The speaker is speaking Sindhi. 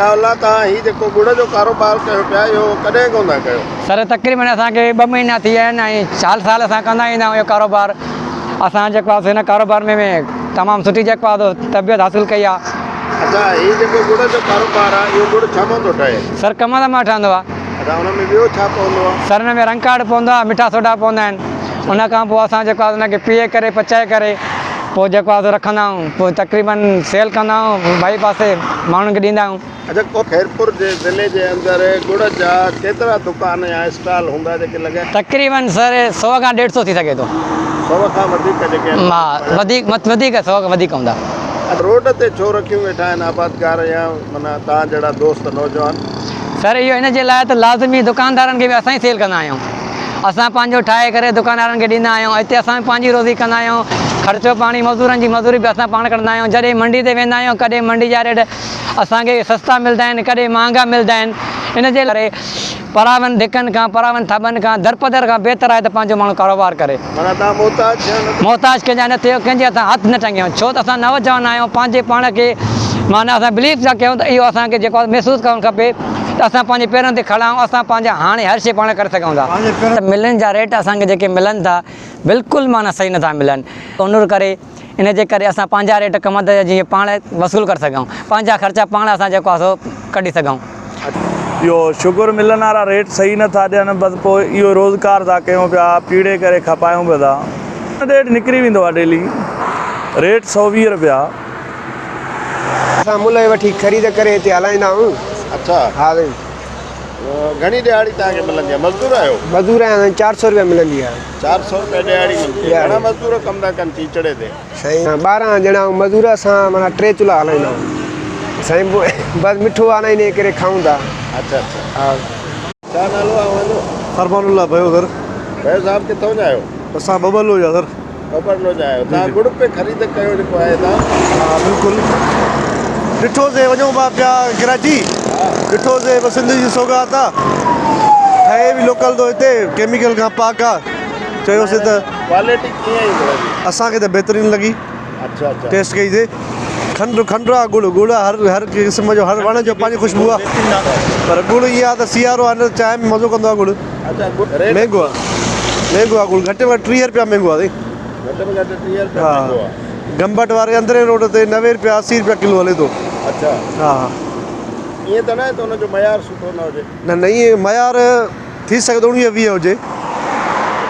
سخا الله توهان هي جيڪو ڳڙ جو ڪاروبار ڪيو پيا اهو ڪڏهن کان ٿا ڪيو؟ سر تقريبن اسان کي ٻه مهينا ٿي ويا آهن ۽ سال سال اسان ڪندا ايندا آهيون اهو ڪاروبار اسان جيڪو آهي سو هن ڪاروبار ۾ ۾ تمام سٺي جيڪو آهي سو طبيعت حاصل ڪئي آهي. اڇا هي جيڪو ڳڙ جو ڪاروبار آهي اهو ڳڙ ڇا مان ٿو ٺهي؟ سر ڪمند مان ٺهندو آهي. اڇا ان ۾ ٻيو ڇا پوندو آهي؟ سر ان ۾ رنگ ڪارڊ پوندو آهي مٺا سوڍا پوندا آهن ان کان پوء اسان جيڪو آهي ان کي پيهي ڪري پچائي ڪري پوء جيڪو آهي سو رکندا آهيون پوء تقريبن سيل ڪندا آهيون ٻئي پاسي ماڻهن کي ڏيندا آهيون. اڇا ڪو خيرپور جي ضلعي جي اندر ڳڙ جا ڪيترا دڪان يا اسٽال هوندا جيڪي لڳل. تقريبن سر سو کان ڏيڍ سو ٿي سگهي ٿو. سو کان وڌيڪ جيڪي آهن. ها وڌيڪ وڌيڪ سو کان وڌيڪ هوندا. روڊ تي ڇو رکيون ويٺا آهن آبادگار يا معنيٰ توهان جهڙا دوست نوجوان. سر اهو ان جي لاء ته لازمي دڪاندارن کي به اسان ئي سيل ڪندا آهيون اسان پنهنجو ٺاهي ڪري دڪاندارن کي ڏيندا آهيون اتي اسان به پنهنجي روزي ڪندا آهيون خرچو پاڻي مزورن جي مزوري به اسان پاڻ ڪڍندا آهيون جڏهن منڊي تي ويندا آهيون ڪڏهن منڊي جا ريٽ اسان کي سستا ملدا آهن ڪڏهن مهانگا ملدا آهن ان جي ڪري پراون ڌڪن کان پراون ٿاٻن کان درپدر کان بهتر آهي ته پنهنجو ماڻهو ڪاروبار ڪري. معنيٰ توهان محتاج ٿيڻ نه ٿا. محتاج ڪنهن جا نه ٿيو ڪنهن جي هٿان هٿ نه ٽنگيو ڇو ته اسان نوجوان آهيون پنهنجي پاڻ کي معنيٰ اسان بليف ٿا ڪيون ته اهو اسان کي جيڪو آهي محسوس ڪرڻ کپي ته اسان پنهنجي پيرن تي کڙا آهيون اسان پنهنجا هاڻي هر شيء پاڻ ڪري سگهون ٿا. ته ملن جا ريٽ اسان کي جيڪي ملن ٿا بلڪل معنيٰ صحيح نه ٿا ملن ان ڪري ان جي ڪري اسان پنهنجا ريٽ ڪمند جا جيئن پاڻ وصول ڪري سگهون پنهنجا خرچا پاڻ اسان جيڪو آهي سو ڪڍي سگهون. اهو شگر ملن وارا ريٽ صحيح نه ٿا ڏين بس پوء اهو روزگار ٿا ڪيون پيا پيڙي ڪري کپايون پيا ٿا. ڏيڍ نڪري ويندو آهي ڊيلي ريٽ 120 رپيا. اسان ملهه وٺي خريد ڪري هتي هلائيندا آهيون. اڇا. ها سائين. گهڻي ڏهاڙي توهان کي ملندي آهي مزدور آهيو؟ مزدور آهيان سائين 400 رپيا ملندي آهي. 400 رپيا ڏهاڙي ملندي آهي. گهڻا مزدور ڪم ٿا ڪن چيچڙي تي؟ سائين 12 ڄڻا آهيون مزدور اسان معنيٰ ٽي چلها هلائيندا آهيون سائين پوء بس مٺو آهي نه انهي ڪري کائون ٿا. اڇا اڇا. ها. ڇا نالو آهي اوهان جو؟ فرمان الله ڀيو سر. ڀيو صاحب ڪٿون جا آهيو؟ اسان ٻٻرلو جا سر. ٻٻرلو جا آهيو. توهان ڳڙ پي خريد ڪيو جيڪو آهي تان. ها بلڪل ڏٺو سي وڃون پيا پيا ڪراچي ڏٺو سي بس سنڌ جي سوغات آ ٺهي به لوڪل ٿو هتي ڪيميڪل کان پاڪ آ چيو سي ته ڪوالٽي ڪيئن آئي ڳڙ جي؟ اسان کي ته بهترين لڳي اڇا اڇا ٽيسٽ ڪئي سي کنڊ کنڊ آ ڳڙ ڳڙ آ هر هر قسم جو هر وڻ جو پنهنجي خوشبو آ پر ڳڙ ائين آ ته سيارو آ نه چانهه ۾ مزو ڪندو آ ڳڙ اڇا ڳڙ ريٽ مهنگو آ مهنگو آ ڳڙ گهٽ ۾ گهٽ 30 رپيا مهنگو آ سائين گهٽ ۾ گهٽ 30 رپيا ها مهنگو آ گمبٽ واري اندرين روڊ تي 90 رپيا 80 رپيا ڪلو هلي ٿو. اڇا ها ها. ائين ته ناهي ته ان جو معيار سٺو نه هجي. نه نه ائين معيار ٿي سگهي ٿو 19 20 هجي.